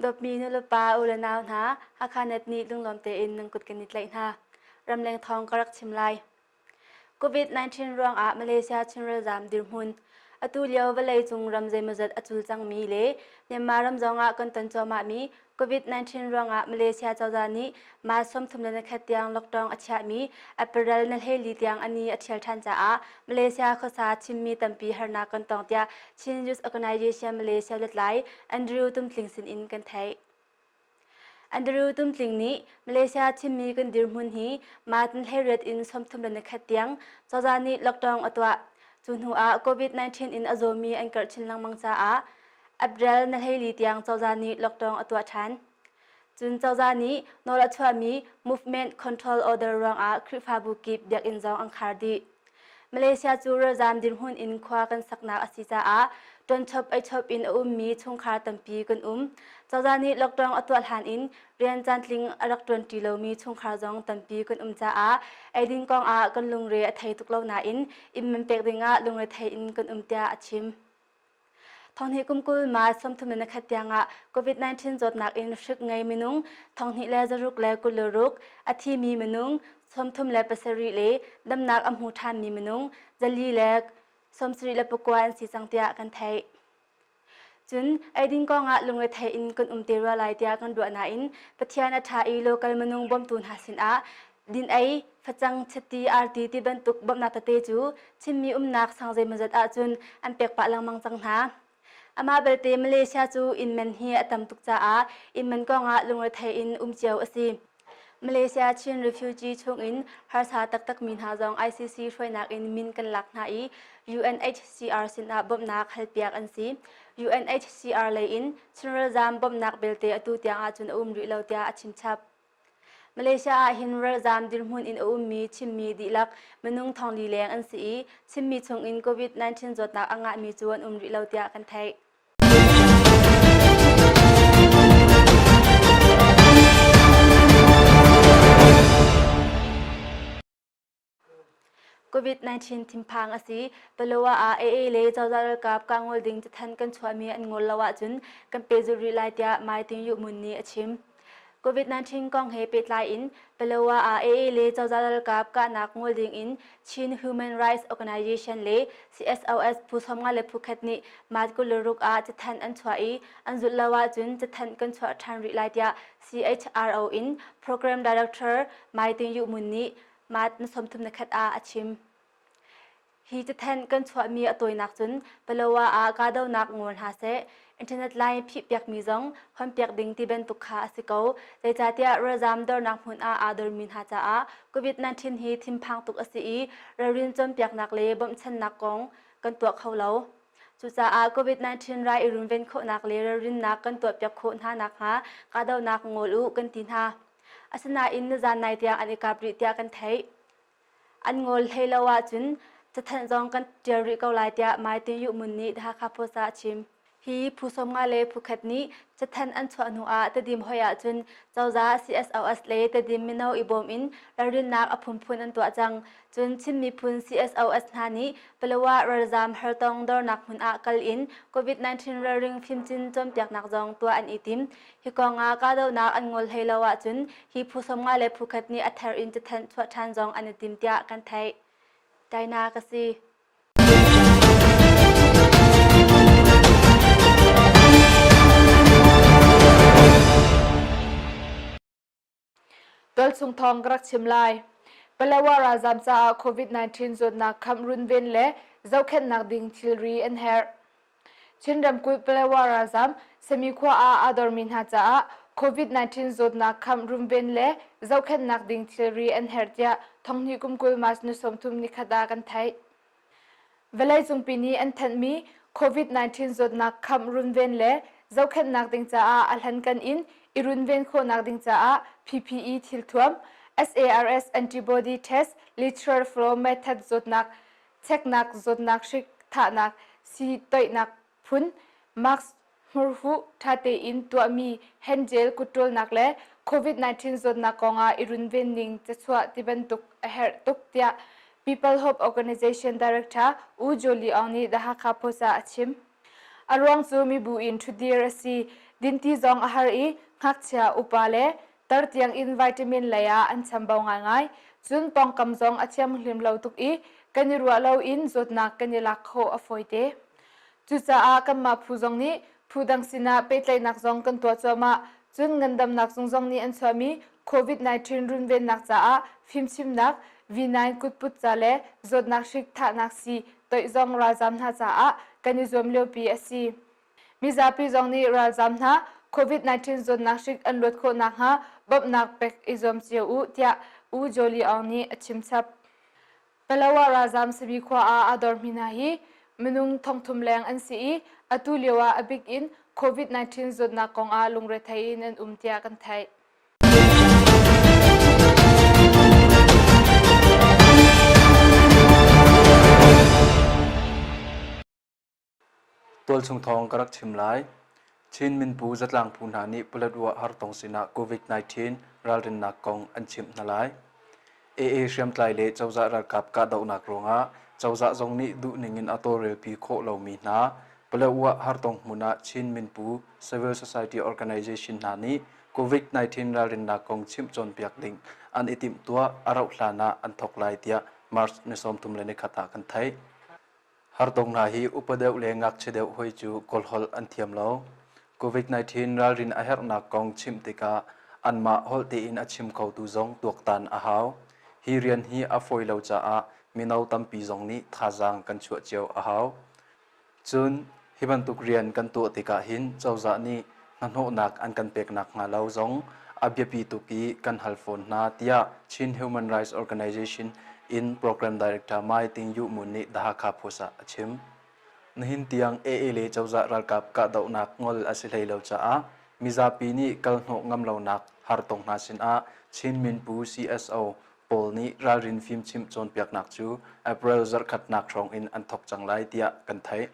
Dawtmi nulepa u le nau hna, Hakha Net nih lunglawm tein nan kut kan i tlaih hna. Ramleng thawng ka rak chim lai. COVID-19 ruangah Malaysia Chinralzam dirhmun atu lio vawleicung ram zeimawzat a cul cangmi le Myanmar ram zongah kan ton cuahmahmi COVID-19 ruangah Malaysia cozah nih March 31 tiang lockdown a chiahmi April na hleili tiang a ni a ṭhial ṭhan caah Malaysia khuasa Chinmi tampi harnak kan tong tiah Chin Youth Organization Malaysia lutlai Andrew Tumtling sinin kan theih. Andrew Tumtling nih Malaysia Chinmi kan dirhmun hi Martin 18 in 31 tiang cozah nih lockdown a tuah. Cu hnu ah COVID-19 in a zawmi an karh chin lengmang caah April na 14 tiang cozah nih lockdown a tuah ṭhan. Cun cozah nih nawl a chuahmi Movement Control Order ruangah Khrihfabu kip biakinn zong an khar dih. Malaysia cu ralzaam dirhmun in khua kan saknak a si caah ṭuanchop eichop in a ummi chungkhar tampi kan um. Cozah nih lockdown a tuah hlan in rian caantling a rak ṭuanṭi lomi chungkhar zong tampi kan um caah eidin kong ah kan lungre a thei tuk lo nain inn man pek dingah lungrethei in kan um tiah a chim. Thonghnih kum 20 March 31 tiangah COVID-19 zawtnak in hrik ngei minung 2,626, a thimi minung 37 le damnak a hmu ṭhanmi minung 479 an si cang tiah kan theih. Cun eidin kongah lungrethei in kan um te rua lai tiah kan ruah nain Pathian a ṭha i local minung bawmtu hna sinah Din ei, facang, chiti, arti ti bantuk bawmhnak tete cu Chinmi umnak sang zeimawzat ahcun an pek pah lengmang cang hna. Amah belte Malaysia cu inn man hi a tam tuk caah inn man kongah lungrethei in um cio a si. Malaysia Chin refugee chungin harsa taktakmi hna zong ICC hruainak in min kan lak hna i UNHCR sinah bawmhnak halpiak an si. UNHCR lei in Chin ralzaam bawmhnak belte atu tiang ahcun a um rih lo tiah a chimchap. Malaysia ah hin ralzaam dirhmun in a ummi Chinmi dihlak minung 4,000 leng an si i Chinmi chungin COVID-19 zawtnak a ngahmi cu an um rih lo tiah kan theih. COVID-19 thinphang a si. Palawa ah AA le cozah ralkap kah ngol ding cathanh kan chuahmi an ngol lo ahcun kan pehzulh rih lai tiah Mai Ting Yu Mun nih a chim. COVID-19 kong he pehtlai in Palawa ah AA le cozah ralkap kahnak ngol ding in Chin Human Rights Organization le CSOS phu 50 le phu khat nih March 26 ah cathanh an chuah i an zulh lo ahcun cathanh kan chuah ṭhan rih lai tiah CHRO in Program Director Mai Ting Yu Mun nih Mat na 31 ah a chim. Hi cathanh kan chuahmi a tawinak cun Palawa ah kahdohnak ngol hna seh, internet line phihpiakmi zong honpiak ding ti bantuk kha a si ko. Zeicahtiah ralzaam dornak hmun ah aa dormi hna caah COVID-19 hi thinphang tuk a si i ralrin cawnpiaknak le bawmhchannak kong kan tuah kho lo. Cucaah COVID-19 rai i runven khawhnak le ralrinnak kan tuahpiak khawh hna nakhnga kahdohnak ngol u kan ti hna. Asinain nizan nai tiang an i kap rih tiah kan theih. An ngol hlei lo ahcun cathanh zong kan ṭial rih ko lai tiah Mai Tin Yuh Mun nih The Hakha Post ah a chim. Hi phu 50 le phu khat nih cathanh an chuah hnu ah Tedim hoi ahcun cozah CSOS le Tedim mino i bawm in ralrinnak a phunphun an tuah cang. Cun Chin miphun CSOS hna nih Palawa ralzaam hartong dornak hmun ah kal in COVID-19 ralring fimcin cawnpiaknak zong tuah an i tim. Hi kong ah kahdohnak an ngol hlei lo ahcun hi phu 50 le phu khat nih a ther in cathanh chuah ṭhan zong an i tim tiah kan theih. Taina ka si. Tualchung thawng ka rak chim lai. Palawa ralzaam caah COVID-19 zawtnak khamh runven le zohkhenhnak ding thilri an herh. Chin ramkulh Palawa ralzaam Sami khua ah aa dormi hna caah COVID-19 zawtnak khamh runven le zohkhenhnak ding thilri an herh tiah thonghnih kum 20 March ni 30 nikhat ah kan theih. Vawleicungpi nih an thanhmi COVID-19 zawtnak khamh runven le zohkhenhnak ding caah a hlankan in i runven khawhnak ding caah PPE thilthuam, SARS antibody test, literal flow method zawtnak cheknak zawtnak hrik thahnak sii toihnak phun, mask hmurhuh ṭha tein tuahmi hand gel kutṭawlnak le COVID-19 zawtnak kongah i runven ning cachuah tibantuk a herh tuk tiah People Hope Organization Director U Jolie Aung nih The Hakha Post ah a chim. A ruang cu mibu in ṭhutdir a si. Dinti zong a har i ngakchia, upa le tar tiang in vitamin lei ah an chambau ngaingai. Cun pawngkam zong a thianghlim lo tuk i kan i ruah loin zawtnak kan i lak khawh a fawite. Cucaah kanmah phu zong nih phu dang sinah pehtlaihnak zong kan tuah cuahmah. Cun ngandamnak zung zong nih an chuahmi COVID-19 runvennak caah fimchimnak, V9 kutput ca le zawtnak hrik thahnak sii toih zong ralzaam hna caah kan i zuam liopi a si. Mizapi zong nih ralzaam hna COVID-19 zawtnak hrik an luat khawh nakhnga bawmhnak pek i zuam cio u tiah U Jolie Aung nih a chimchap. Palawa ralzaam Sabi khua ah aa dormi hna hi minung thongthum leng an si i atu lio ah a bik in COVID-19 zawtnak kong ah lungrethei in an um tiah kan theih. Tualchung thawng ka rak chim lai. Chin minpu zatlang phu hna nih Paletwa hartong sinah COVID-19 ralrinnak kong an chimh hna lai. AA hriamtlai le cozah ralkap kahdohnak ruangah cozah zong nih duhning in a tawlrelpi khawh lomi hna Paletwa hartong hmun ah Chin minpu civil society organization hna nih COVID-19 ralrinnak kong chimh cawnpiak ding an i timhtuah a rauh hlan ah an thawk lai tiah March ni 31 ah kan theih. Hartong hna hi upa deuh le ngakchia deuh hoi cu Kawlholh an thiam lo. COVID-19 ralrin a herhnak kong chimh tikah anmah holh tein a chim khotu zong tuaktan a hau. Hi rian hi a fawi lo caah mino tampi zong nih thazaang kan chuah cio a hau. Cun hi bantuk rian kan tuah tikah hin cozah nih hnahnawhnak an kan pek nakhnga lo zong a biapi tuk i kan hal fawn hna tiah Chin Human Rights Organization in Program Director Mai Ting Yu Mun nih The Hakha Post ah a chim. Nihin tiang AA le cozah ralkap kahdohnak ngol a si hlei lo caah mizapi nih kalhnawh ngam lonak hartong hna sinah Chin Minpu CSO pawl nih ralrin fimchimh cawnpiaknak cu April zarhkhatnak hrawng in an thawk cang lai tiah kan theih.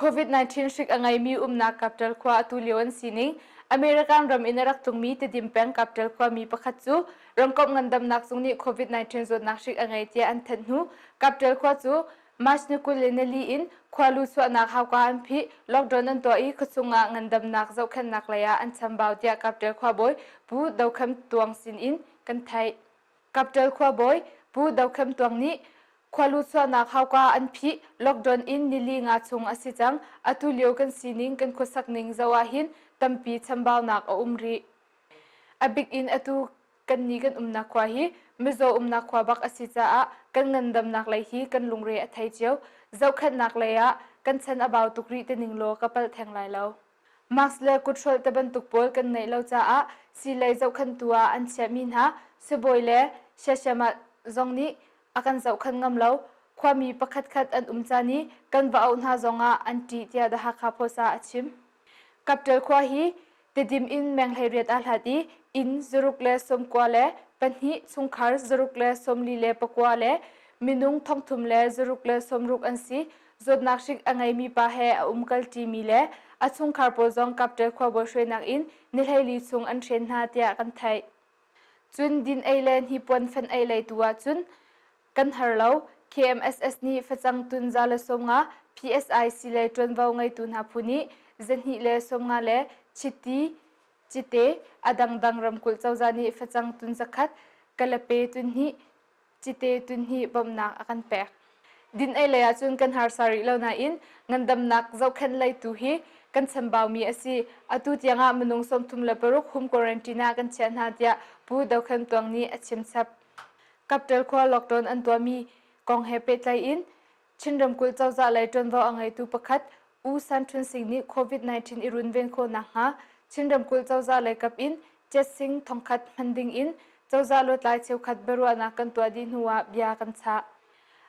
COVID-19 hrik a ngeimi umnak Capital khua atu lio an sining American ram in a rak tlungmi Tedim peng Capital khuami pakhat cu ramkomh ngandamnak zung nih COVID-19 zawtnak hrik a ngei tiah an thanh hnu Capital khua cu March ni 24 in khualu chuahnak hauka an phih, lockdown an tuah i khuachung ah ngandamnak zohkhenhnak lei ah an chambau tiah Kapṭel khuabawi Pu Do Khem Tuang sin in kan theih. Kapṭel khuabawi Pu Do Khem Tuang nih khualu chuahnak hauka an phih, lockdown in nili nga chung a si cang. Atu lio kan sining kan khuasak ning zoh ahhin tampi chambaunak a um rih. A bik in atu Kannih kan umnak khua hi mizaw umnak khua bak a si caah kan ngandamnak lei hi kan lungre a thei cio. Zohkhenhnak lei ah kan chan a bau tuk rih ti ning law ka palh theng lai lo. Mask le kuthrolh te bantuk pawl kan neih lo caah siilei zohkhenhtu ah an chiahmi hna sibawi le siasiamah zong nih a kan zohkhenh ngam lo. Khuami pakhatkhat an um caan i kan va auh hna zongah an ṭih tiah The Hakha Post ah a chim. Kapṭel khua hi Tedim in meng 18 aa hlat i inn 692 chungkhar 649 le minung 360 an si. Zawtnak hrik a ngeimi pa he a umkal ṭimi le a chungkhar pawl zong Kapṭel khuabawi hruainak in ni 14 chung an hren hna tiah kan theih. Cun din ei le hnipuan fen ei lei tu ahcun Kan har lo. KMSS nih facang tun 150 PSI le ṭuanvo ngeitu hna phu nih 250 le chiti cite a dangdang ramkulh cozah nih facang tun 100 kalape tun hnih cite tun hnih bawmhnak a kan pek. Din ei lei ahcun kan harsa rih lo nain ngandamnak zohkhenh lei tu hi kan chambaumi a si. Atu tiangah minung 36 home quarantine ah kan chiah hna tiah Pu Do Khen Tuang nih a chim chap. Kapṭel khua lockdown an tuahmi kong he pehtlai in Chin ramkulh cozah lei ṭuanvo a ngeitu pakhat U San Htun Sing nih COVID-19 i runven khawh nakhnga Chin ramkulh cozah lei kap in cetsing thongkhat hman ding in cozah lutlai cheukhat biaruahnak kan tuah dih hnu ah bia kan chah.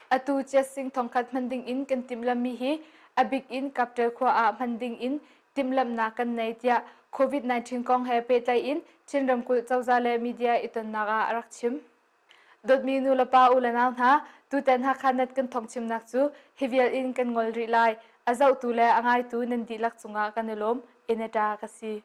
Atu cetsing thongkhat hman ding in kan timhlamhmi hi a bik in Kapṭel khua ah hman ding in timhlamhnak kan nei tiah COVID-19 kong he pehtlaih in Chin ramkulh cozah le media i tonnak ah a rak chim. Dawtmi nulepa u le nau hna, tutan Hakha Net kan thawngchimnak cu hi vial in kan ngol rih lai. A zohtu le a ngaitu nan dihlak cungah kan i lawm. Inata ka si.